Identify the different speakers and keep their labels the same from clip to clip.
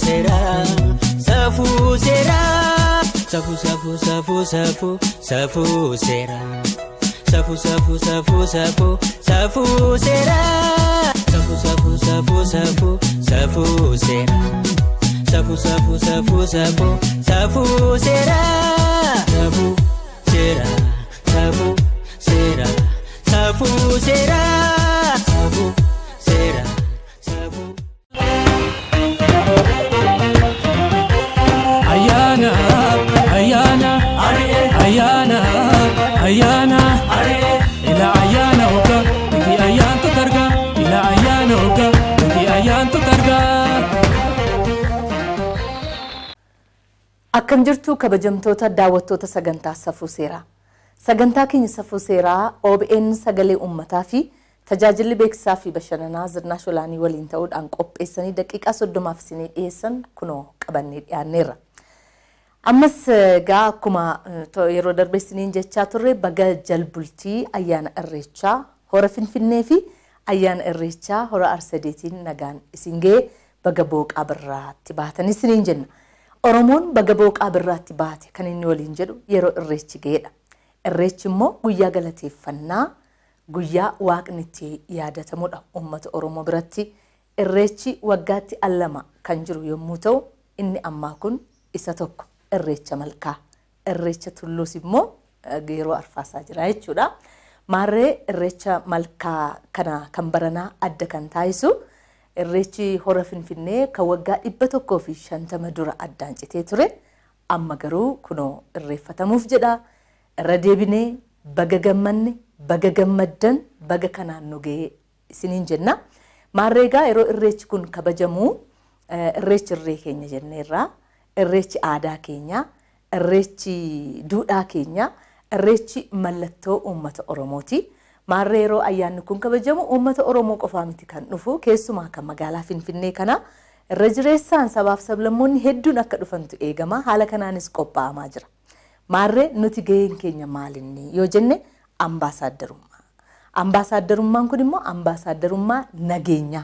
Speaker 1: seeraa safuu seeraa safuu safuu safuu safuu safuu seeraa safuu safuu safuu safuu safuu seeraa safuu safuu safuu safuu safuu seeraa safuu safuu safuu safuu safuu seeraa safuu seeraa safuu seeraa safuu seeraa safuu seeraa safuu.
Speaker 2: Ayyaana, ayyaana, ayyaana, ayyaana, ila ayyaana hogga, nuti ayyaantu targa, ila ayyaana hogga, nuti ayyaantu targa.
Speaker 3: Akkam jirtu kabajamtoota daawwattoota sagantaa Safuu Seeraa. Sagantaa keenya Safuu Seeraa OBN Sagalee Uummataa fi Tajaajilli Beeksisaa fi Bashannanaa Zirnaash Olaanii waliin ta'uudhaan qopheessanii daqiiqaa 30f isinii dhiyeessan kunoo qabannee dhiyaanneerra. Ammas egaa akkuma yeroo darbe isiniin jechaa turre, baga jalbultii ayyaana Irreechaa hora Finfinnee fi ayyaana Irreechaa hora Arsadeetiin nagaan isin ga'e, baga booqaa birraatti baatan isiniin jenna. Oromoon baga booqaa birraatti baate kan inni waliin jedhu yeroo Irreechi ga'edha. Irreechi immoo guyyaa galateeffannaa, guyyaa Waaqni itti yaadatamudha uummata Oromoo biratti. Irreechi waggaatti al lama kan jiru yommuu ta'u, inni ammaa kun isa tokko, Irreecha Malkaa. Irreecha Tulluus immoo yeroo arfaasaa jira jechuudha. Maarree Irreecha Malkaa kana kan baranaa adda kan taasisu, Irreechi hora Finfinnee kan waggaa 150 dura addaan citee ture amma garuu kunoo irreeffatamuuf jedha. Irra deebinee baga gammanne, baga gammaddan, baga kanaan nu ga'e isiniin jenna. Maarree egaa yeroo Irreechi kun kabajamu, Irreechi irree keenya jenneerra. Irreechi aadaa keenya, Irreechi duudhaa keenya, Irreechi mallattoo uummata Oromooti. Maarree yeroo ayyaanni kun kabajamu uummata Oromoo qofaa miti kan dhufu, keessumaa kan magaalaa Finfinnee kana irra jireessaan sabaaf sablammoonni hedduun akka dhufantu eegama. Haala kanaanis qophaa'amaa jira. Maarree nuti gaheen keenya maalinni yoo jenne, ambaasaaddarummaa. Ambaasaaddarummaan kun immoo ambaasaaddarummaa nageenyaa.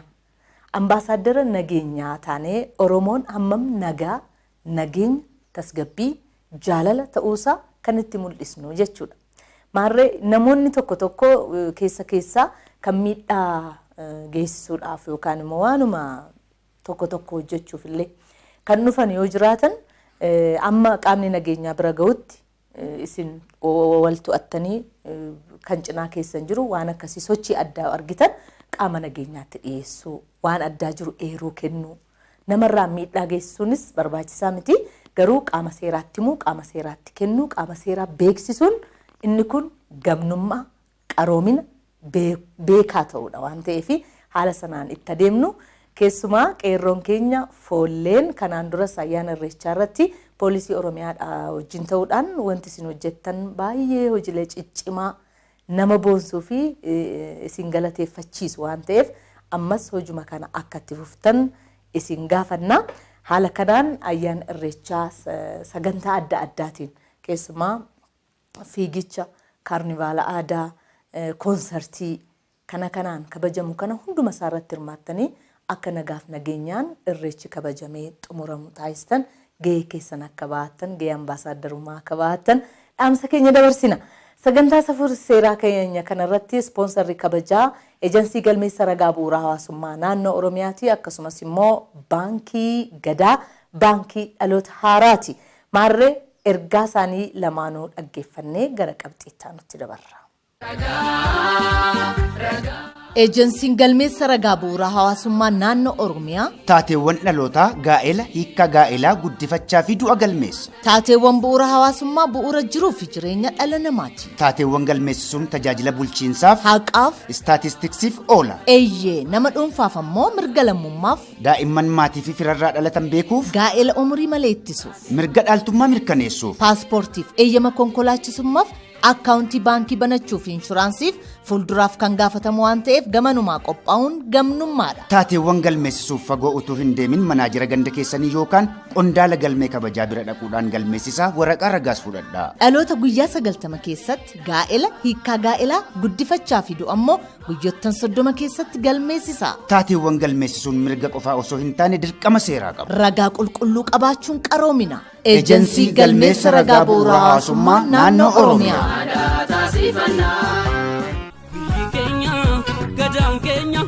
Speaker 3: Ambaasaadara nageenyaa taanee Oromoon hammam nagaa, nageenya, tasgabbii, jaalala ta'uusaa kan itti mul'isnu jechuudha. Maarree namoonni tokko tokko keessa keessaa kan miidhaa geessisuudhaaf yookaan immoo waanuma tokko tokko hojjechuuf illee kan dhufan yoo jiraatan, amma qaamni nageenyaa bira ga'utti isin wal to'attanii, kan cinaa keessan jiru waan akkasii sochii addaa argitan qaama nageenyaatti dhiyeessuu, waan addaa jiru eeruu kennuu. Namarraa miidhaa geessisuunis barbaachisaa miti, garuu qaama seeraatti himuu, qaama seeraatti kennuu, qaama seeraa beeksisuun inni kun gamnummaa, qaroomina, beekaa ta'uudha waan ta'eef haala sanaan itti adeemnu. Keessumaa qeerroon keenya foolleen kanaan duras ayyaana Irreechaa irratti poolisii Oromiyaa wajjin ta'uudhaan wanti isin hojjettan baay'ee hojiilee ciccimaa nama boonsuu fi isin galateeffachiisu waan ta'eef, ammas hojuma kana akka itti fuftan isin gaafanna. Haala kanaan ayyaana Irreechaa sagantaa adda addaatiin, keessumaa fiigicha, kaarnivaala aadaa, koonsartii kana kanaan kabajamu kana hunduma isaa irratti hirmaattanii akka nagaaf nageenyaan Irreechi kabajamee xumuramu taasistan, gahee keessan akka bahattan, gahee ambaasaaddarummaa akka bahattan dhaamsa keenya dabarsina. Sagantaa Safuu Seeraa keenya kanarratti ispoonsarri kabajaa Ejansii Galmeessa Ragaa Bu'uuraa Hawaasummaa Naannoo Oromiyaati, akkasumas immoo Baankii Gadaa, Baankii Dhaloota Haaraati. Maarree ergaa isaanii lamaanuu dhaggeeffannee gara qabxii itti aanutti dabarra. Eejensiin Galmeessa Ragaa Bu'uuraa Hawaasummaa Naannoo Oromiyaa.
Speaker 4: Taateewwan dhalootaa, gaa'ela, hiikkaa gaa'elaa, guddifachaa fi du'a galmeessa.
Speaker 3: Taateewwan bu'uura hawaasummaa bu'uura jiruu fi jireenya dhala namaati.
Speaker 4: Taateewwan galmeessisuun tajaajila bulchiinsaaf,
Speaker 3: haqaaf,
Speaker 4: istaatistiksiif oola.
Speaker 3: Eeyyee, nama dhuunfaaf ammoo mirga lammummaaf,
Speaker 4: daa'imman maatii fi firarraa dhalatan beekuuf,
Speaker 3: gaa'ela umurii malee ittisuuf,
Speaker 4: mirga dhaaltummaa mirkaneessuuf,
Speaker 3: paaspoortiif eeyyama konkolaachisummaaf. Akkaawuntii baankii banachuu fi inshuraansiif fuulduraaf kan gaafatamu waan ta'eef gamanumaa qophaa'uun gamnummaadha.
Speaker 4: Taateewwan galmeessisuuf fagoo utuu hin deemin manaajira ganda keessanii yookaan qondaala galmee kabajaa bira dhaquudhaan galmeessisaa waraqaa ragaas fudhadhaa.
Speaker 3: Dhaloota guyyaa 90 keessatti gaa'ela, hiikkaa gaa'elaa, guddifachaa fi du'a immoo guyyoottan 30 keessatti galmeessisaa.
Speaker 4: Taateewwan galmeessisuun mirga qofaa osoo hin taane dirqama seeraa qabu.
Speaker 3: Ragaa qulqulluu qabaachuun qaroomina.
Speaker 4: Ejensii Galmeessa Ragaa Bu'uura Hawaasummaa Naannoo Oromiyaa.
Speaker 2: Biyyi keenya gadaan keenya.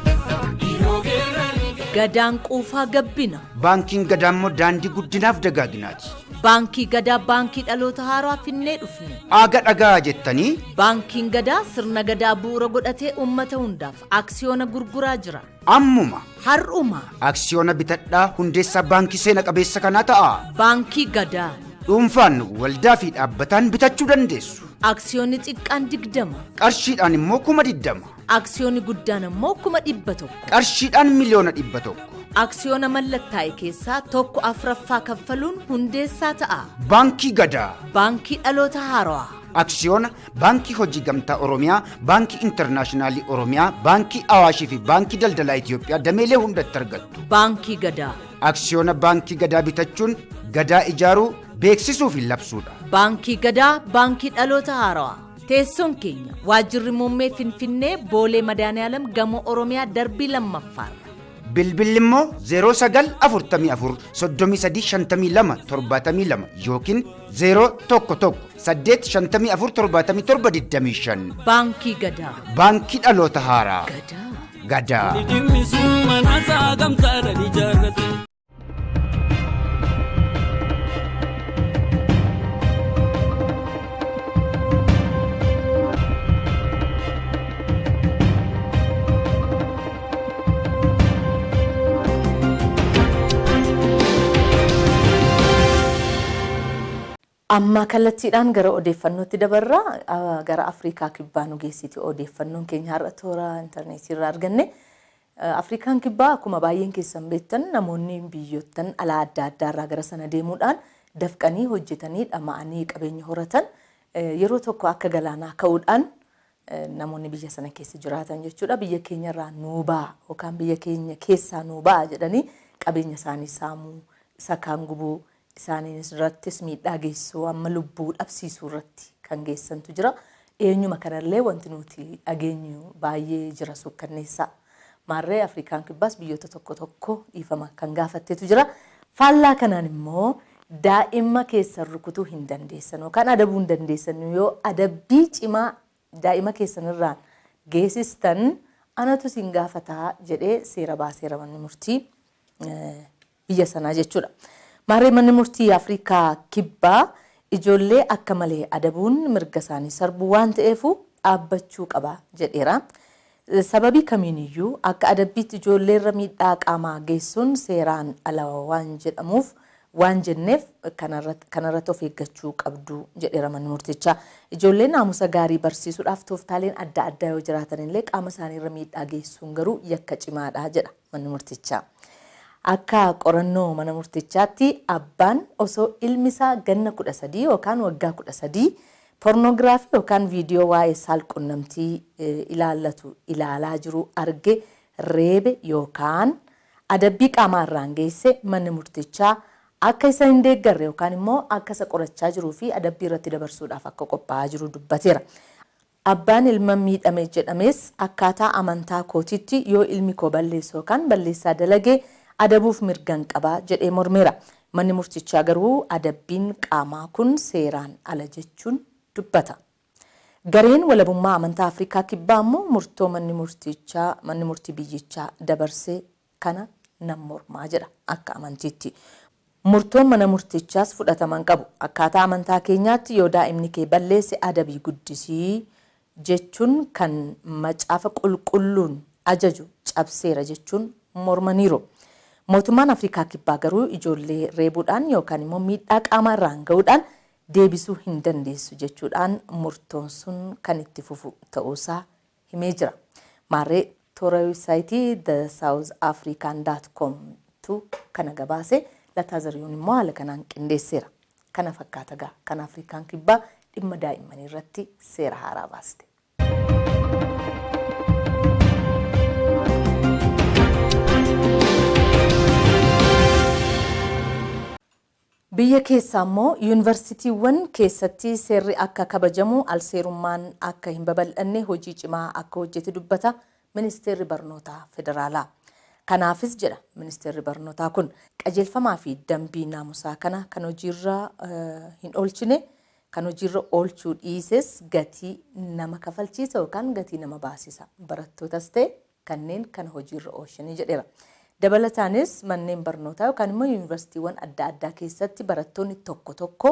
Speaker 3: Gadaan quufaa gabbina.
Speaker 4: Baankiin Gadaa immoo daandii guddinaaf dagaaginaati.
Speaker 3: Baankii Gadaa baankii dhaloota haaraa finnee dhufne.
Speaker 4: Aaga dhagaa jettanii.
Speaker 3: Baankiin Gadaa sirna Gadaa bu'uura godhatee uummata hundaaf aksiyoona gurguraa jira.
Speaker 4: Ammuma.
Speaker 3: Har'uma.
Speaker 4: Aksiyoona bitadhaa hundeessaa baankii seena qabeessa kanaa ta'a.
Speaker 3: Baankii Gadaa.
Speaker 4: Dhuunfaan waldaa fi dhaabbataan bitachuu dandeessu.
Speaker 3: Aksiyoonni xiqqaan 20.
Speaker 4: Qarshiidhaan immoo 20,000.
Speaker 3: Aksiyoonni guddaan immoo 100,000.
Speaker 4: Qarshiidhaan 100,000,000.
Speaker 3: Aksiyoona mallattaa'e keessaa 1/4 kaffaluun hundeessaa ta'a.
Speaker 4: Baankii Gadaa.
Speaker 3: Baankii dhaloota haarawaa.
Speaker 4: Aksiyoona Baankii Hojii Gamtaa Oromiyaa, Baankii Intarnaashinaalii Oromiyaa, Baankii Awaashii fi Baankii Daldalaa Itoophiyaa dameelee hundatti argattu.
Speaker 3: Baankii Gadaa.
Speaker 4: Aksiyoona Baankii Gadaa bitachuun Gadaa ijaaruu, beeksisuu fi labsuudha.
Speaker 3: Baankii Gadaa, Baankii dhaloota haarawaa. Teessoon keenya Waajjirri Muummee Finfinnee Boolee Madaaniyaalam Gamoo Oromiyaa darbii 2ffaarra.
Speaker 4: Bilbilli immoo 09 44 33 52 72 yookiin 0 1 1 8 54 77 25.
Speaker 3: Baankii Gadaa.
Speaker 4: Baankii dhaloota haaraa.
Speaker 3: Gadaa.
Speaker 4: Gadaa.
Speaker 2: Dhimmisuu manaasaa gamtaadhaan ijaarrate.
Speaker 3: Amma kallattiidhaan gara odeeffannootti dabarra. Gara Afrikaa Kibbaa nu geessiti odeeffannoon keenya har'a toora intarneetii irraa arganne. Afrikaan Kibbaa akkuma baay'een keessan beektan namoonni biyyoottan alaa adda addaa irraa gara sana deemuudhaan dafqanii hojjetanii dhama'anii qabeenya horatan yeroo tokko akka galaanaa ka'uudhaan namoonni biyya sana keessa jiraatan jechuudha. Biyya keenya irraa nuu ba'a yookaan biyya keenya keessaa nuu ba'a jedhanii qabeenya isaanii saamuu, isa kaan gubuu, isaaniin irrattis miidhaa geessisuu, amma lubbuu dhabsiisuu irratti kan geessantu jira. Eenyuma kanallee wanti nuti dhageenyu baay'ee jira suukkanneessaa. Maarree Afrikaan Kibbaas biyyoota tokko tokko dhiifama kan gaafatteetu jira. Faallaa kanaan immoo daa'ima keessan rukutuu hin dandeessan yookaan adabuu hin dandeessan yoo adabbii cimaa daa'ima keessan irraan geessistan anatu isin gaafataa jedhee seera baaseera manni murtii biyya sanaa jechuudha. Maarree manni murtii Afrikaa Kibbaa ijoollee akka malee adabuun mirga isaanii sarbuu waan ta'eefu dhaabbachuu qaba jedheera. Sababii kamiiniyyuu akka adabbiitti ijoolleerra miidhaa qaamaa geessuun seeraan ala waan jedhamuuf waan jenneef kanarratti of eeggachuu qabdu jedheera manni murtichaa. Ijoollee naamusa gaarii barsiisuudhaaf tooftaaleen adda addaa yoo jiraatan illee qaama isaaniirra miidhaa geessuun garuu yakka cimaadha jedha manni murtichaa. Akka qorannoo mana murtichaatti abbaan osoo ilmi isaa ganna 13 yookaan waggaa 13 pornoogiraafii yookaan viidiyoo waa'ee saalqunnamtii ilaallatu ilaalaa jiru arge reebe yookaan adabbii qaamaa irraan geesse manni murtichaa akka isa hin deeggarre yookaan immoo akka isa qorachaa jiruu fi adabbii irratti dabarsuudhaaf akka qophaa'aa jiru dubbateera. Abbaan ilma miidhame jedhames akkaataa amantaa kootitti yoo ilmi koo balleessu yookaan balleessaa dalage adabuuf mirgan qaba jedhee mormeera. Manni murtichaa garuu adabbiin qaamaa kun seeraan ala jechuun dubbata. Gareen walabummaa amantaa Afrikaa Kibbaa immoo murtoo manni murtichaa manni murtii biyyichaa dabarse kana nan mormaa jedha akka amantiitti. Murtoon mana murtichaas fudhatama hin qabu. Akkaataa amantaa keenyaatti yoo daa'imni kee balleesse adabii guddisii jechuun kan macaafa qulqulluun ajaju cabseera jechuun mormaniiru. Mootummaan Afrikaa Kibbaa garuu ijoollee reebuudhaan yookaan immoo miidhaa qaamaa irraan ga'uudhaan deebisuu hin dandeessu jechuudhaan murtoon sun kan itti fufu ta'uusaa himee jira. Maarree toora weebsaayitii thesouthafrican.com tu kana gabaase. Lataa Zariyuun immoo haala kanaan qindeesseera. Kana fakkaata gaa kan Afrikaan Kibbaa dhimma daa'immanii irratti seera haaraa baaste. Biyya keessaa immoo yuunivarsiitiiwwan keessatti seerri akka kabajamu, alseerummaan akka hin babal'anne hojii cimaa akka hojjete dubbata Ministeerri Barnootaa Federaalaa. Kanaafis jedha Ministeerri Barnootaa kun, qajeelfamaa fi dambii naamusaa kana kan hojiirra hin oolchine, kan hojiirra oolchuu dhiises gatii nama kafalchiisa yookaan gatii nama baasisa. Barattootas ta'e kanneen kana hojiirra oolchanii jedheera. Dabalataanis manneen barnootaa yookaan immoo yuunivarsiitiiwwan adda addaa keessatti barattoonni tokko tokko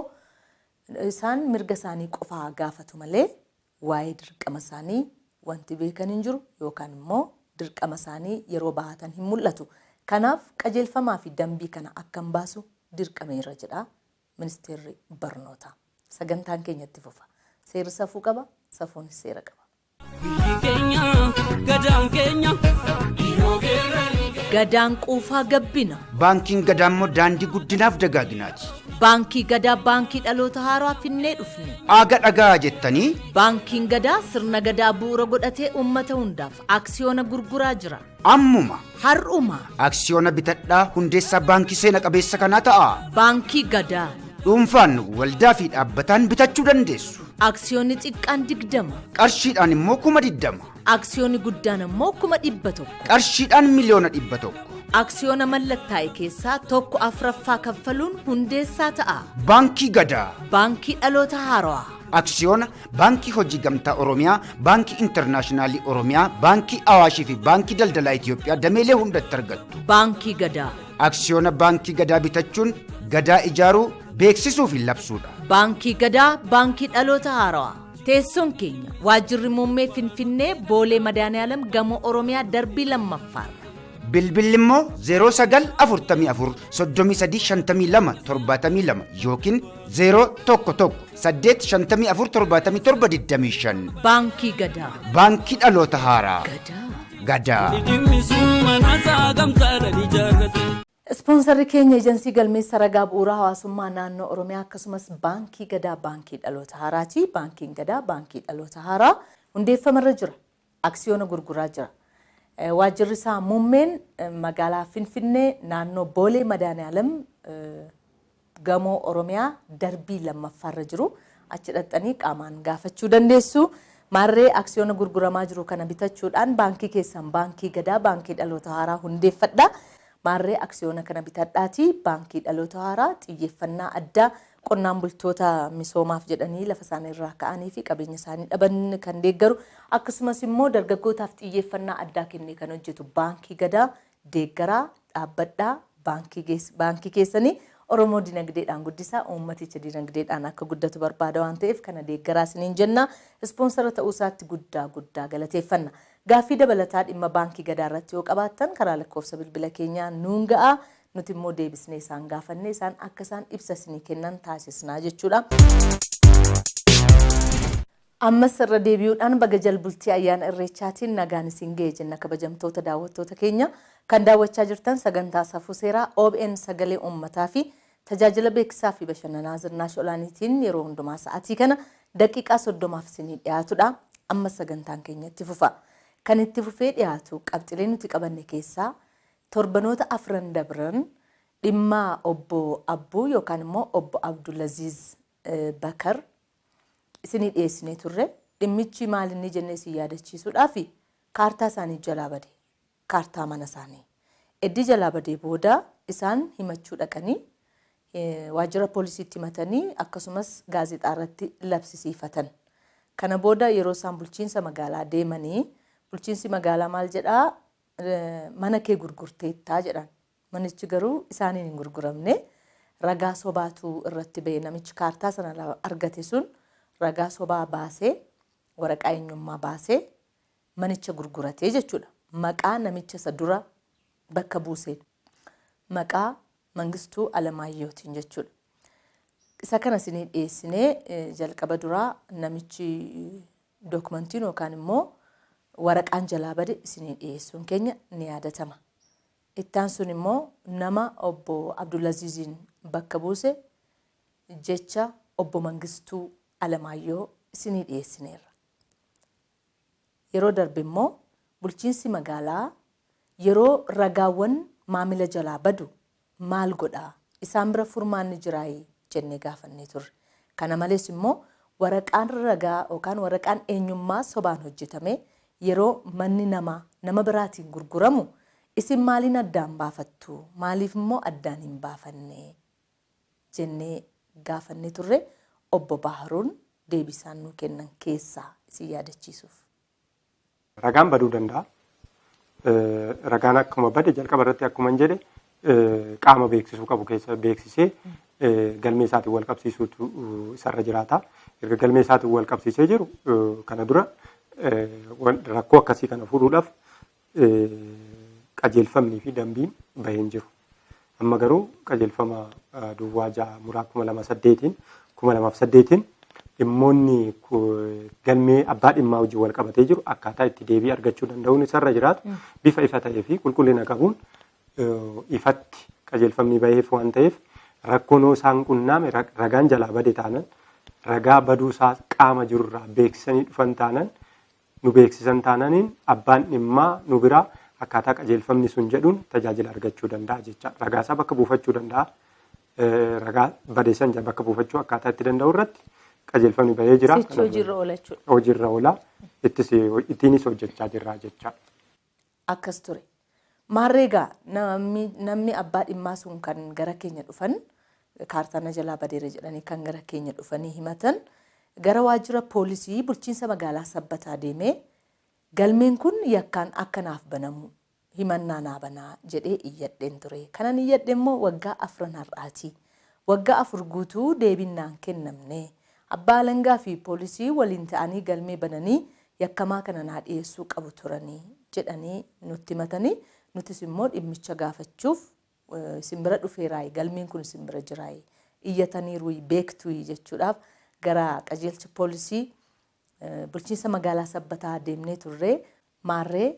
Speaker 3: isaan mirga isaanii qofaa gaafatu malee waa'ee dirqama isaanii wanti beekan hin jiru yookaan immoo dirqama isaanii yeroo bahatan hin mul'atu. Kanaaf qajeelfamaa fi dambii kana akkan baasu dirqameera jedha Ministeerri Barnootaa. Sagantaan keenya itti fufa. Seerri safuu qaba, safuunis seera qaba.
Speaker 2: Biyyi keenya gadaan keenya yeroo geerranii.
Speaker 3: Gadaan quufaa gabbina.
Speaker 4: Baankiin Gadaa immoo daandii guddinaaf dagaaginaati.
Speaker 3: Baankii Gadaa baankii dhaloota haaraa finnee dhufne.
Speaker 4: Aaga dhagaa jettanii.
Speaker 3: Baankiin Gadaa sirna Gadaa bu'uura godhatee uummata hundaaf aksiyoona gurguraa jira.
Speaker 4: Ammuma.
Speaker 3: Har'uma.
Speaker 4: Aksiyoona bitadhaa hundeessaa baankii seena qabeessa kanaa ta'a.
Speaker 3: Baankii Gadaa.
Speaker 4: Dhuunfaan, waldaa fi dhaabbataan bitachuu dandeessu.
Speaker 3: Aksiyoonni xiqqaan 20.
Speaker 4: Qarshiidhaan immoo 20,000.
Speaker 3: Aksiyoonni guddaan immoo 100,000.
Speaker 4: Qarshiidhaan 100,000,000.
Speaker 3: Aksiyoona mallattaa'e keessaa 1/4 kaffaluun hundeessaa ta'a.
Speaker 4: Baankii Gadaa.
Speaker 3: Baankii dhaloota haarawaa.
Speaker 4: Aksiyoona Baankii Hojii Gamtaa Oromiyaa, Baankii Intarnaashinaalii Oromiyaa, Baankii Awaashii fi Baankii Daldalaa Itoophiyaa dameelee hundatti argattu.
Speaker 3: Baankii Gadaa.
Speaker 4: Aksiyoona Baankii Gadaa bitachuun Gadaa ijaaruu, beeksisuu fi labsuudha.
Speaker 3: Baankii Gadaa, Baankii dhaloota haarawaa. Teessoon keenya Waajjirri Muummee Finfinnee Boolee Madaaniyaalam Gamoo Oromiyaa darbii lammaffaarra.
Speaker 4: Bilbilli immoo 09 44 33 52 72 yookiin 0 1 1 8 54 77 25.
Speaker 3: Baankii Gadaa.
Speaker 4: Baankii dhaloota haaraa.
Speaker 3: Gadaa.
Speaker 4: Gadaa.
Speaker 3: Ispoonsarri keenya Ejensii Galmeessa Ragaa Bu'uuraa Hawaasummaa Naannoo Oromiyaa akkasumas Baankii Gadaa Baankii Dhaloota Haaraati. Baankiin Gadaa Baankii Dhaloota Haaraa hundeeffamarra jira. Aksiyoona gurguraa jira. Waajjirri isaa muummeen magaalaa Finfinnee naannoo Boolee Madaaniyaalam gamoo Oromiyaa darbii lammaffaarra jiru. Achi dhaqxanii qaamaan gaafachuu dandeessu. Maarree aksiyoona gurguramaa jiru kana bitachuudhaan baankii keessan Baankii Gadaa Baankii Dhaloota Haaraa hundeeffadha. Maarree aksiyoona kana bitadhaatii Baankii Dhaloota Haaraa xiyyeeffannaa addaa qonnaan bultoota misoomaaf jedhanii lafa isaanii irraa ka'anii fi qabeenya isaanii dhaban kan deeggaru, akkasumas immoo dargaggootaaf xiyyeeffannaa addaa kennee kan hojjetu Baankii Gadaa deeggaraa dhaabbadhaa. Baankii keessanii Oromoo dinagdeedhaan guddisaa, uummaticha dinagdeedhaan akka guddatu barbaada waan ta'eef kana deeggaraa isiniin jenna. Ispoonsara ta'uu isaatti guddaa guddaa galateeffanna. Gaaffii dabalataa dhimma Baankii Gadaa irratti yoo qabaattan karaa lakkoofsa bilbila keenyaa nuun ga'a. Nuti immoo deebisnee isaan gaafannee isaan akka isaan ibsa isinii kennan taasisnaa jechuudha. Ammas irra deebi'uudhaan baga jalbultii ayyaana Irreechaatiin nagaan isin ga'e jenna kabajamtoota daawwattoota keenya. Kan daawwachaa jirtan sagantaa Safuu Seeraa OBN Sagalee Uummataa fi tajaajila beeksisaa fi bashannanaa Zirnaash Olaaniitiin yeroo hundumaa sa'aatii kana daqiiqaa 30f isinii dhiyaatudha. Ammas sagantaan keenya itti fufa. Kan itti fufee dhiyaatu qabxilee nuti qabanne keessaa torbanoota afran dabran dhimma obbo Abbuu yookaan immoo obbo Abdulaziz Bakar isinii dhiyeessinee turre. Dhimmichi maal inni jennee isin yaadachiisuudhaaf kaartaa isaanii jalaa bade. Kaartaa mana isaanii. Eddii jalaa badee booda isaan himachuu dhaqanii waajjira poolisiitti himatanii akkasumas gaazexaa irratti labsisiifatan. Kana booda yeroo isaan bulchiinsa magaalaa deemanii bulchiinsi magaalaa maal jedhaa, mana kee gurgurteettaa jedhan. Manichi garuu isaaniin hin gurguramne. Ragaa sobaatu irratti ba'e. Namichi kaartaa sana argate sun ragaa sobaa baasee, waraqaa eenyummaa baasee manicha gurguratee jechuudha. Maqaa namicha isa dura bakka buuseen. Maqaa Mangistuu Alamaayyootiin jechuudha. Isa kana isinii dhiyeessinee jalqaba duraa namichi dookumantiin yookaan immoo waraqaan jalaa bade isinii dhiyeessuun keenya ni yaadatama. Ittaan sun immoo nama obbo Abdulaziziin bakka buuse jecha obbo Mangistuu Alamaayyoo isinii dhiyeessineerra. Yeroo darbe immoo bulchiinsi magaalaa yeroo ragaawwan maamila jalaa badu maal godhaa? Isaan bira furmaanni jiraayii jennee gaafannee turre. Kana malees immoo waraqaan ragaa yookaan waraqaan eenyummaa sobaan hojjetame yeroo manni namaa nama biraatiin gurguramu isin maaliin addaan baafattu? Maaliif immoo addaan hin baafanne? Jennee gaafannee turre. Obbo Baharuun deebii isaan nuu kennan keessaa isin yaadachiisuuf.
Speaker 5: Ragaan baduu danda'a. Ragaan akkuma bade jalqaba irratti akkuma hin jedhe qaama beeksisuu qabu keessa beeksisee galmee isaatiin wal qabsiisuutu isarra jiraata. Erga galmee isaatiin wal qabsiisee jiru kana dura rakkoo akkasii kana furuudhaaf qajeelfamnii fi dambiin bahee hin jiru. Amma garuu qajeelfama duwwaa 6 muraa 2008 2008 dhimmoonni galmee abbaa dhimmaa wajjin wal qabatee jiru akkaataa itti deebii argachuu danda'uun isarra jiraatu bifa ifa ta'ee fi qulqullina qabuun ifatti qajeelfamni baheef waan ta'eef rakkoon isaan qunnaame ragaan jalaa bade taanan ragaa baduu isaa qaama jirurraa beeksisanii dhufan taanan nu beeksisan taananiin abbaan dhimmaa nu biraa akkaataa qajeelfamni sun jedhuun tajaajila argachuu danda'a jecha. Ragaa isaa bakka buufachuu danda'a. Ragaa badeessan bakka buufachuu akkaataa itti danda'u irratti qajeelfamni bahee jira.
Speaker 3: Sichi hojiirra oola jechuudha.
Speaker 5: Hojiirra oola. Ittiinis hojjechaa jirra jecha.
Speaker 3: Akkas ture. Maarree egaa namni abbaa dhimmaa sun kan gara keenya dhufan kaartaana jalaa badeera jedhanii kan gara keenya dhufanii himatan gara waajjira poolisii bulchiinsa magaalaa Sabbataa deemee galmeen kun yakkaan akka naaf banamu himannaa naa banaa jedhee iyyadheen ture. Kanan iyyadhe immoo waggaa 4 har'aati. Waggaa 4 guutuu deebiin naan kennamne. Abbaa alangaa fi poolisii waliin ta'anii galmee bananii yakkamaa kana naa dhiyeessuu qabu turanii jedhanii nutti himatanii nutis immoo dhimmicha gaafachuuf isin bira dhufeeraayi galmeen kun isin bira jiraayi iyyataniiru beektuyi jechuudhaaf gara qajeelcha poolisii bulchiinsa magaalaa Sabbataa deemnee turre. Maarree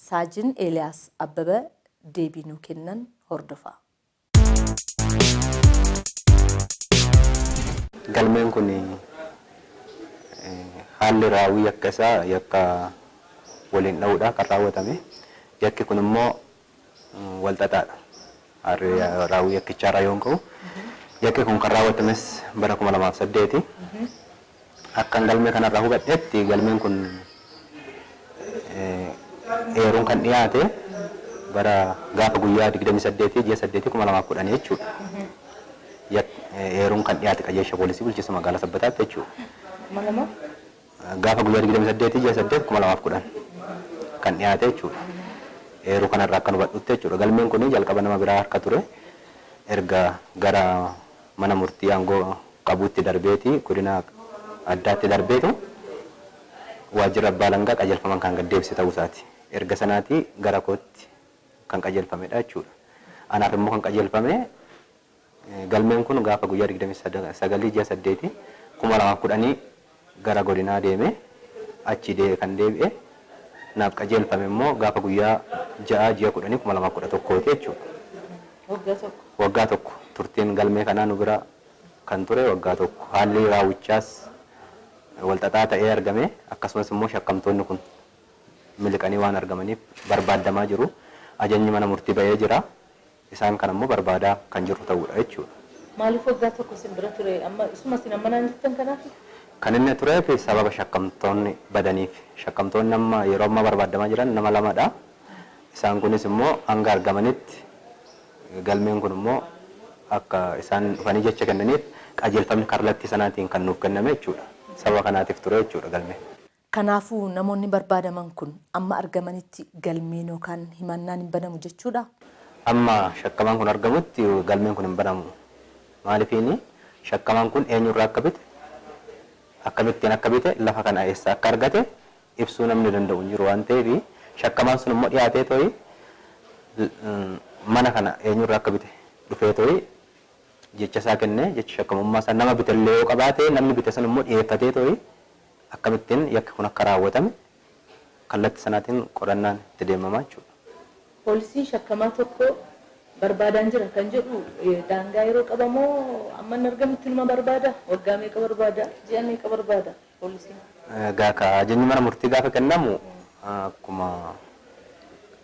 Speaker 3: Saajin Eeliyaas Abbaba deebii nuu kennan hordofaa.
Speaker 6: Galmeen kun haalli raawwii yakka isaa yakka waliin dha'uudha kan raawwatame. Yakki kun immoo wal xaxaadha. Haalli raawwii yakkichaarraa yoon ka'u yakki kun kan raawwatames bara 2008. Akkan galmee kanarraa hubadhetti galmeen kun eeruun kan dhiyaate bara gaafa guyyaa 28 ji'a 8 2010 jechuudha. Eeruun kan dhiyaate qajeelcha poolisii bulchiinsa magaalaa Sabbataatti jechuudha. Gaafa guyyaa 28 ji'a 8 2010 kan dhiyaate jechuudha. Eeruu kanarraa akkan hubadhutti jechuudha. Galmeen kun jalqaba nama biraa harka ture. Erga gara mana murtii aangoo qabuutti darbeeti godina addaatti darbeetu waajjira abbaa alangaa qajeelfaman kan gad deebise ta'uu isaati. Erga sanaati gara kootti kan qajeelfamedha jechuudha. Anaaf immoo kan qajeelfame galmeen kun gaafa guyyaa 29 ji'a 8 2010 gara godinaa deeme achi kan deebi'e naaf qajeelfame immoo gaafa guyyaa 6 ji'a 10 2011 jechuudha.
Speaker 3: Waggaa tokko.
Speaker 6: Waggaa tokko turtiin galmee kanaa nu bira kan ture waggaa tokko. Haalli raawwichaas wal xaxaa ta'ee argame akkasumas immoo shakkamtoonni kun miliqanii waan argamaniif barbaadamaa jiru. Ajajni mana murtii ba'ee jira. Isaan kan ammoo barbaadaa kan jiru ta'uudha jechuudha.
Speaker 3: Maaliif waggaa tokko isin bira ture? Amma isuma isin amma naan jettan kanaaf?
Speaker 6: Kan inni tureef sababa shakkamtoonni badaniif. Shakkamtoonni amma yeroo ammaa barbaadamaa jiran nama lamadha. Isaan kunis immoo hanga argamanitti galmeen kun immoo akka isaan dhufanii jecha kennaniif qajeelfamni kallattii sanaatiin kan nuuf kenname jechuudha. Sababa kanaatiif ture jechuudha galmeen.
Speaker 3: Kanaafuu namoonni barbaadaman kun amma argamanitti galmeen yookaan himannaan hin banamu jechuudha?
Speaker 6: Amma shakkamaan kun argamutti galmeen kun hin banamu. Maaliifiini shakkamaan kun eenyurraa akka bite, akkamittiin akka bite, lafa kana eessa akka argate ibsuu namni danda'u hin jiru waan ta'eef shakkamaan sun immoo dhiyaatee to'i mana kana eenyurraa akka bite dhufee to'i jecha isaa kennee jecha shakkamummaa isaa nama bite illee yoo qabaate namni bite sun immoo dhiyeeffatee to'i akkamittiin yakki kun akka raawwatame kallattii sanaatiin qorannaan itti deemamaa jechuudha.
Speaker 3: Poolisiin shakkamaa tokko Barbaadaan jira kan jedhu daangaa yeroo qabamoo amma inni argamutti numa barbaada? Waggaa meeqa barbaada? Ji'a meeqa barbaada poolisiin?
Speaker 6: Egaa ka ajajni mana murtii gaafa kennamu akkuma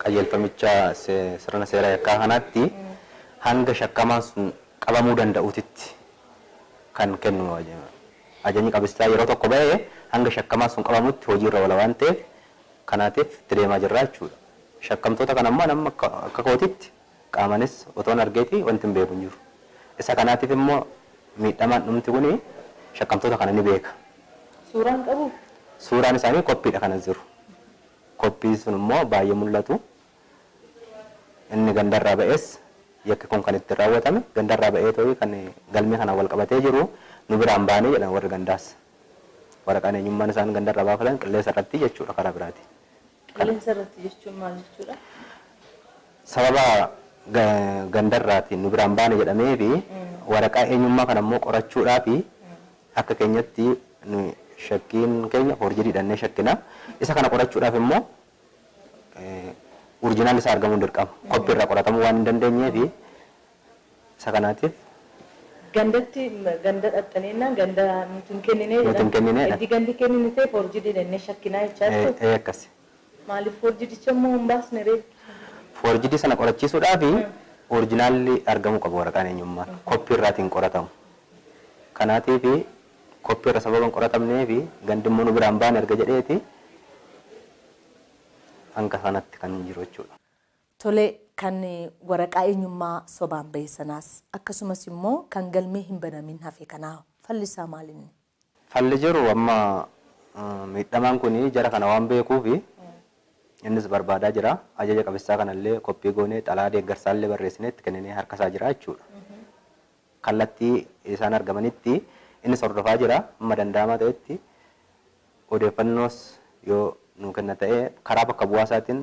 Speaker 6: qajeelfamicha sirna seera yakkaa kanaatti hanga shakkamaan sun qabamuu danda'utitti kan kennu ajajni qabsiisaa yeroo tokko ba'ee hanga shakkamaan sun qabamutti hojiirra oola waan ta'eef kanaatiif itti deemaa jirra jechuudha. Shakkamtoota kana immoo nama akka kootitti qaamanis otoon argeeti wanti hin beeku hin jiru. Isa kanaatiif immoo miidhamaan dhumti kuni shakkamtoota kana ni beeka.
Speaker 3: Suuraan qabu?
Speaker 6: Suuraan isaanii koppiidha kanas jiru. Koppii sun immoo baay'ee mul'atu. Inni gandarraa ba'es yakki kun kan ittiin raawwatame gandarraa ba'ee ta'uu kan galmee kanaan wal qabatee jiru nu biraan baanee jedhan warri gandaas. Waraqaan eenyummaan isaan gandarraa baafatan qilleensa irratti jechuudha karaa biraati.
Speaker 3: Qilleensa irratti jechuun maal jechuudha?
Speaker 6: Sababa gandarraatiin nu biraan baane jedhamee fi waraqaa eenyummaa kana immoo qorachuudhaa fi akka keenyatti nu shakkiin keenya forjirii dhannee shakkina. Isa kana qorachuudhaaf immoo oriijinaalli isaa argamuun dirqama. Koppii irraa qoratamuu waan hin dandeenyee fi isa kanaatiif
Speaker 3: Gandatti ganda dhaxxaneennaan ganda nuti hin kenninee
Speaker 6: Nuti hin kenninee
Speaker 3: jedhan. Eddi gandi kennine ta'e forjirii dhannee shakkinaa jechaa jirtu.
Speaker 6: Akkasi.
Speaker 3: Maaliif forjidicha immoo hin baasne ree?
Speaker 6: Forjidii sana qorachiisuudhaaf oriijinaalli argamuu qaba waraqaan eenyummaa. Koppii irraatiin qoratamu. Kanaatiif koppii irra sababa hin qoratamnee fi gandi immoo nu biraan baane erga jedheeti hanga sanatti kan jiru jechuudha.
Speaker 3: Tole kan waraqaa eenyummaa sobaan bahe sanaas akkasumas immoo kan galmee hin banamin hafe kanaa falli isaa maalinni?
Speaker 6: Falli jiru amma miidhamaan kun jara kana waan beekuufi innis barbaadaa jira. Ajaja qabsiisaa kanallee koppii goonee xalaa deeggarsaallee barreessinee itti kenninee harka isaa jira jechuudha. Kallattii isaan argamanitti innis hordofaa jira. Amma danda'amaa ta'etti odeeffannoos yoo nuu kenna ta'ee karaa bakka bu'aa isaatiin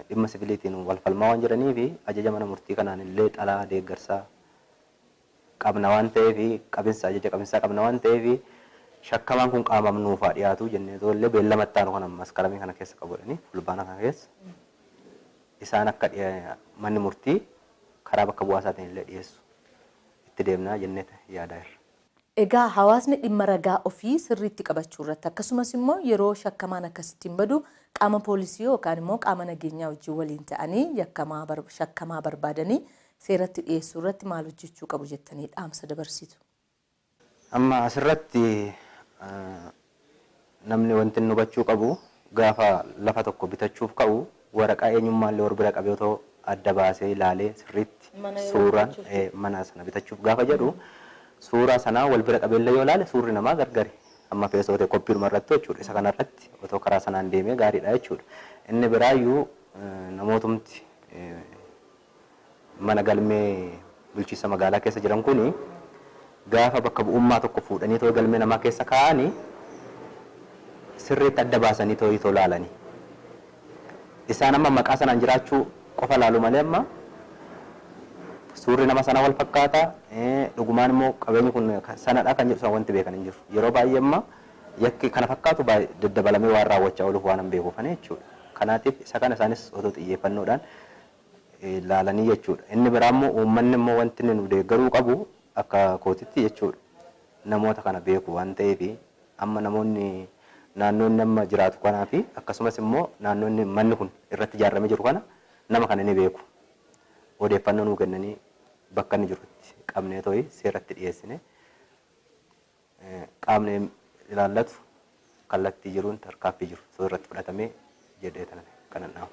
Speaker 6: dhimma siviiliitiin wal falmaa waan jiranii fi ajaja mana murtii kanaan illee xalaa deeggarsaa qabna waan ta'eef qabinsa ajaja qabinsaa qabna waan ta'eef shakkamaan kun qaamam nuufaa dhiyaatu jennee tollee beellama itti aanu kan maskaramii kana keessa qabu jedhanii fulbaana kana keessa isaan akka manni murtii karaa bakka bu'aa isaatiin illee dhiyeessu itti deemnaa jennee yaadaa jirra.
Speaker 3: Egaa hawaasni dhimma ragaa ofii sirriitti qabachuu irratti akkasumas immoo yeroo shakkamaan akkasittiin badu qaama poolisii yookaan immoo qaama nageenyaa wajjin waliin ta'anii yakkamaa shakkamaa barbaadanii seeratti dhiyeessuu irratti maal hojjechuu qabu jettanii dhaamsa dabarsitu?
Speaker 6: Amma asirratti namni wanti inni hubachuu qabu gaafa lafa tokko bitachuuf ka'u waraqaa eenyummaa illee bira qabee otoo adda baasee ilaalee sirriitti suuraan mana sana bitachuuf gaafa jedhu suuraa sanaa wal bira qabee illee yoo ilaale suurri namaa gargari. Amma feesoo ta'e koppiidhuma irratti jechuudha. Isa kanarratti otoo karaa sanaan deemee gaariidha jechuudha. Inni biraayyuu namootumti mana galmee bulchiinsa magaalaa keessa jiran kuni gaafa bakka bu'ummaa tokko fuudhanii too galmee namaa keessa kaa'anii sirriitti adda baasanii too itoo laalanii. Isaan amma maqaa sanaan jiraachuu qofa laalu malee amma suurri nama sanaa wal fakkaata dhugumaan immoo qabeenyi kun sanadha kan jedhu wanti beekan hin jiru. Yeroo baay'ee amma yakki kana fakkaatu daddabalamee waan raawwachaa ooluuf waan hin beekuufani jechuudha. Kanaatiif isa kana isaanis otoo xiyyeeffannoodhaan ilaalanii jechuudha. Inni biraa immoo uummanni immoo wanti inni nu deeggaruu qabu akka kootitti jechuudha. Namoota kana beeku waan ta'eef amma namoonni naannoonni amma jiraatu kanaa fi akkasumas immoo naannoonni manni kun irratti ijaaramee jiru kana nama kana ni beeku. Odeeffannoo nuu kennanii bakka inni jirutti qabnee tooyi seeratti dhiyeessine qaamni ilaallatu kallattii jiruun tarkaaffii jiru irratti fudhatamee jedhee kanan dhaamu.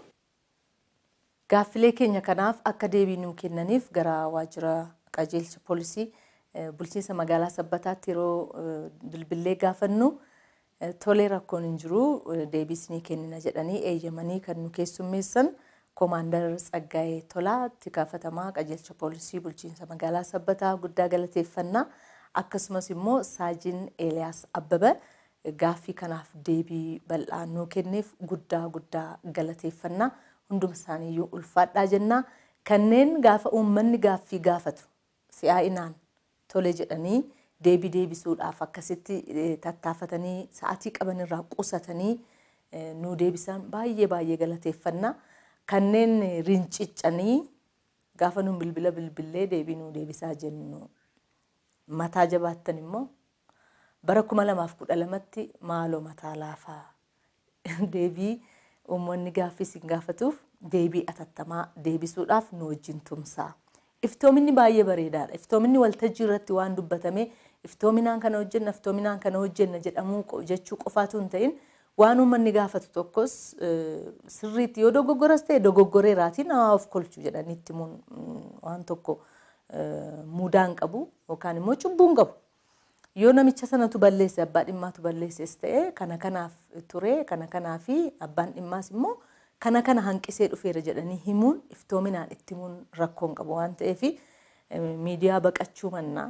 Speaker 3: Gaaffilee keenya kanaaf akka deebii nuu kennaniif gara waajjira qajeelcha poolisii bulchiinsa magaalaa Sabbataatti yeroo bilbilee gaafannu tolee rakkoon hin jiru deebii isinii kennina jedhanii eeyyamanii kan nu keessummeessan Koomaandar Tsaggaayee Tolaa itti gaafatamaa qajeelcha poolisii bulchiinsa magaalaa Sabbataa guddaa galateeffannaa akkasumas immoo Saajin Eeliyaas Abbaba gaaffii kanaaf deebii bal'aa nuu kenneef guddaa guddaa galateeffannaa hunduma isaaniiyyuu ulfaadhaa jennaa kanneen gaafa uummanni gaaffii gaafatu si'aa'inaan tole jedhanii deebii deebisuudhaaf akkasitti tattaafatanii sa'aatii qaban irraa qusatanii nuu deebisan baay'ee baay'ee galateeffannaa. Kanneen rinciccanii Gaafa nuun bilbila bilbillee deebii nuu deebisaa jennu mataa jabaattan immoo bara 2012tti maaloo mataa laafaa deebii uummanni gaaffii isin gaafatuuf deebii atattamaa deebisuudhaaf nu wajjin tumsaa. Iftoominni baay'ee bareedaadha. Iftoominni waltajjii irratti waan dubbatame iftoominaan kana hojjenna, iftoominaan kana hojjenna jedhamuu jechuu qofaatu hin ta'in, waan uummanni gaafatu tokkos sirriitti yoo dogoggoras ta'e dogoggoreeraatiin nama of kolchu jedhanii itti himuun waan tokko mudaa hin qabu yookaan immoo cubbuu hin qabu. Yoo namicha sanatu balleesse, abbaa dhimmaatu balleesses ta'e, kana kanaaf ture, kana kanaafi abbaan dhimmaas immoo kana kana hanqisee dhufeera jedhanii himuun, iftoominaan itti himuun rakkoo hin qabu waan ta'eef, miidiyaa baqachuu mannaa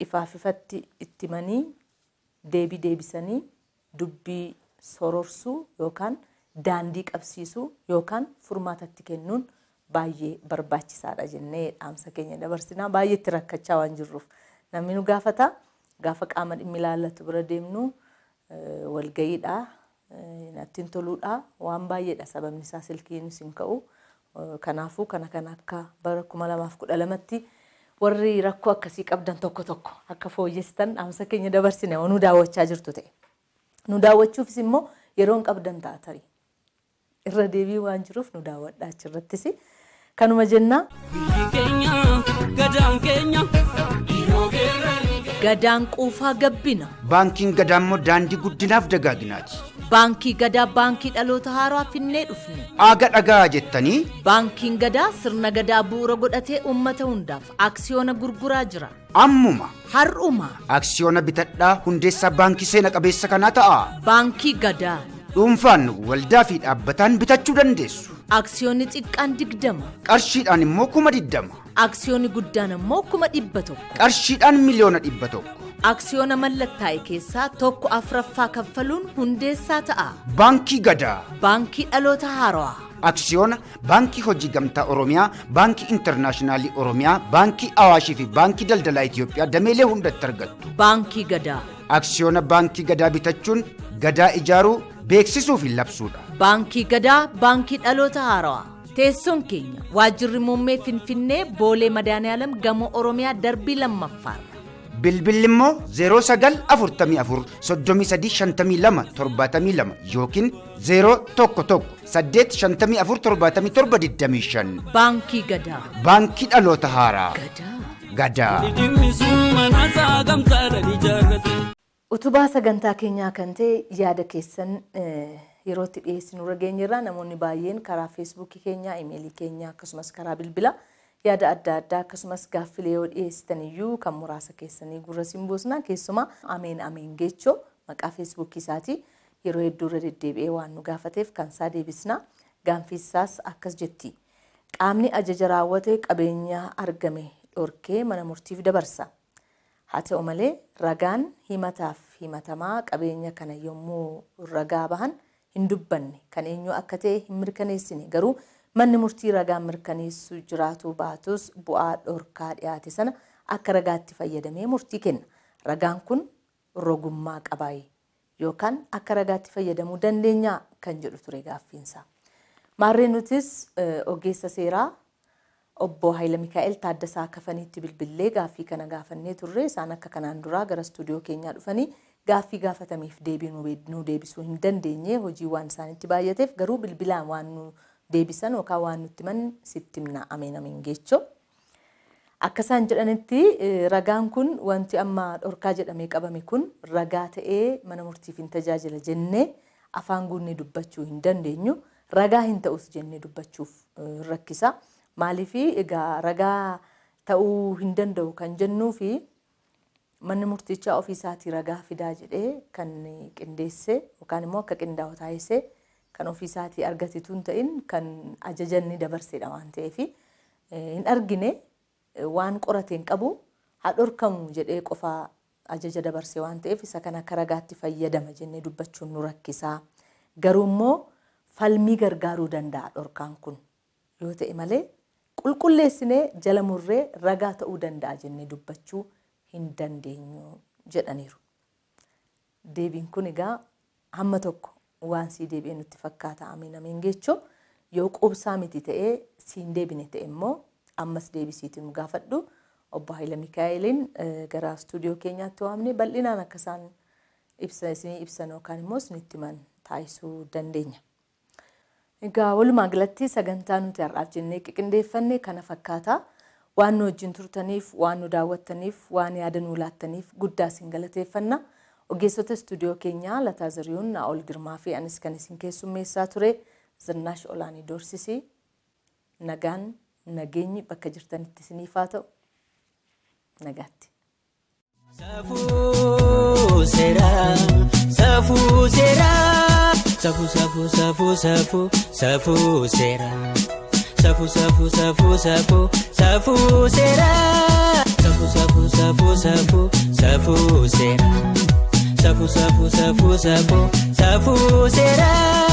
Speaker 3: ifaaf ifatti itti himanii deebii deebisanii dubbii sororsuu yookaan daandii qabsiisuu yookaan furmaatatti kennuun baay'ee barbaachisaadha jennee dhaamsa keenya dabarsinaa. Baay'ee itti rakkachaa waan jirruuf namni nu gaafata. Gaafa qaama dhimmi ilaallatu bira deemnu walga'iidha, natti hin toluudha, waan baay'eedha sababni isaa, silkiinis hin ka'u. Kanaafuu kana kana akka bara 2012tti warri rakkoo akkasii qabdan tokko tokko akka fooyyessitan dhaamsa keenya dabarsine nu daawwachaa jirtu ta'e. Nu daawwachuufis immoo yeroon qabdan ta'a tarii. Irra deebii waan jiruuf nu daawwadhaa achirrattis. Kanuma jennaa.
Speaker 2: Biyyi keenya, gadaan keenya, dhiiroo geerranii.
Speaker 7: Gadaan quufaa gabbina.
Speaker 4: Baankiin Gadaa immoo daandii guddinaaf dagaaginaati.
Speaker 7: Baankii Gadaa, baankii dhaloota haaraa finnee dhufne.
Speaker 4: Aaga dhagaa jettanii.
Speaker 7: Baankiin Gadaa sirna Gadaa bu'uura godhatee uummata hundaaf aksiyoona gurguraa jira.
Speaker 4: Ammuma.
Speaker 7: Har'uma.
Speaker 4: Aksiyoona bitadhaa, hundeessaa baankii seena qabeessa kanaa ta'a.
Speaker 7: Baankii Gadaa.
Speaker 4: Dhuunfaan, waldaa fi dhaabbataan bitachuu dandeessu.
Speaker 7: Aksiyoonni xiqqaan 20.
Speaker 4: Qarshiidhaan immoo 20,000.
Speaker 7: Aksiyoonni guddaan immoo 100,000.
Speaker 4: Qarshiidhaan 100,000,000.
Speaker 7: Aksiyoona mallattaa'e keessaa tokko afraffaa kaffaluun hundeessaa ta'a.
Speaker 4: Baankii Gadaa.
Speaker 7: Baankii dhaloota haarawaa.
Speaker 4: Aksiyoona Baankii Hojii Gamtaa Oromiyaa, Baankii Intarnaashinaalii Oromiyaa, Baankii Awaashii fi Baankii Daldalaa Itoophiyaa dameelee hundatti argattu.
Speaker 7: Baankii Gadaa.
Speaker 4: Aksiyoona Baankii Gadaa bitachuun Gadaa ijaaruu, beeksisuu fi labsuudha.
Speaker 7: Baankii Gadaa, baankii dhaloota haarawaa. Teessoon keenya waajjirri muummee Finfinnee, Boolee Madaaniyaalam, gamoo Oromiyaa, darbii lammaffaarra.
Speaker 4: Bilbilli immoo 0944 33 52 72 yookiin 011 8 54 77 25.
Speaker 7: Baankii Gadaa.
Speaker 4: Baankii dhaloota haaraa.
Speaker 7: Gadaa.
Speaker 4: Gadaa.
Speaker 2: Dhimmi manaasaa gamtaadhaan ijaarrate.
Speaker 3: Utubaa sagantaa keenyaa kan ta'e yaada keessan yeroo itti dhiyeessinu irra geenyerra. Namoonni baay'een karaa Feesbuukii keenyaa, imeelii keenyaa akkasumas karaa bilbilaa yaada adda addaa akkasumas gaaffilee yoo dhiyeessitan iyyuu kan muraasa keessanii gurra siin buusna. Keessumaa Ameen Ameen Geechoo maqaa Feesbuukii isaatii yeroo hedduu irra deddeebi'ee waan nu gaafateef kan isaa deebisna. Gaaffiinsaas akkas jetti. Qaamni ajaja raawwate qabeenya argame dhorkee mana murtiif dabarsa. Haa ta'u malee, ragaan himataaf himatamaa qabeenya kana yommuu ragaa bahan hin dubbanne, kan eenyuu akka ta'e hin mirkaneessine. Garuu manni murtii ragaan mirkaneessu jiraatuu baatus bu'aa dhorkaa dhiyaate sana akka ragaatti fayyadamee murtii kenna. Ragaan kun rogummaa qabaayi? Yookaan akka ragaatti fayyadamuu dandeenyaa? Kan jedhu ture gaaffiinsaa. Maarree nutis ogeessa seeraa Obbo Hayila Mikaa'el Taaddasaa Kafaniitti bilbillee gaaffii kana gaafannee turre. Isaan akka kanaan duraa gara istuudiyoo keenyaa dhufanii gaaffii gaafatameef deebii nu deebisuu hin dandeenye, hojii waan isaanitti baay'ateef. Garuu bilbilaan waan nu deebisan yookaan waan nutti himan sitti himna, Ameen Ameen Geechoo. Akka isaan jedhanitti, ragaan kun, wanti amma dhorkaa jedhamee qabame kun, ragaa ta'ee mana murtiif hin tajaajila jennee afaan guunnee dubbachuu hin dandeenyu. Ragaa hin ta'us jennee dubbachuuf hin rakkisa. Maaliif egaa ragaa ta'uu hin danda'u kan jennuu fi manni murtichaa ofii isaatii ragaa fidaa jedhee kan qindeesse yookaan immoo akka qindaa'u taasise kan ofii isaatii argatetu hin ta'in kan ajajanni dabarsedha waan ta'eef, hin argine, waan qorate hin qabu, haa dhorkamu jedhee qofa ajaja dabarse waan ta'eef, isa kana akka ragaatti fayyadama jennee dubbachuun nu rakkisaa. Garuu immoo falmii gargaaruu danda'a dhorkaan kun yoo ta'e malee, qulqulleessinee jala murree ragaa ta'uu danda'a jennee dubbachuu hin dandeenyu jedhaniiru. Deebiin kun egaa hamma tokko waan sii deebi'e nutti fakkaata, Ameen Ameen Geechoo. Yoo quubsaa miti ta'ee siin deebine ta'e immoo Ammas deebisiitii nu gaafadhu. Obbo Haayila Mikaa'eliin gara istuudiyoo keenyaatti waamne bal'inaan akka isaan ibsa isinii ibsan yookaan immoo isinitti himan taasisuu dandeenya. Egaa walumaa galatti sagantaa nuti har'aaf jennee qiqindeeffanne kana fakkaata. Waan nu wajjin turtaniif, waan nu daawwattaniif, waan yaada nuu laattaniif guddaa isin galateeffanna. Ogeessota istuudiyoo keenyaa Lataa Zarihuun, Naa'ol Girmaa fi anis kan isin keessummeessaa ture Zinnaash Olaanii Doorsisii. Nagaan nageenyi bakka jirtanitti isiniif haa ta'u. Nagaatti.
Speaker 1: Safuu seeraa, safuu seeraa, safuu safuu safuu safuu safuu seeraa, safuu safuu safuu safuu safuu seeraa, safuu safuu safuu safuu safuu seeraa, safuu safuu safuu safuu safuu seeraa.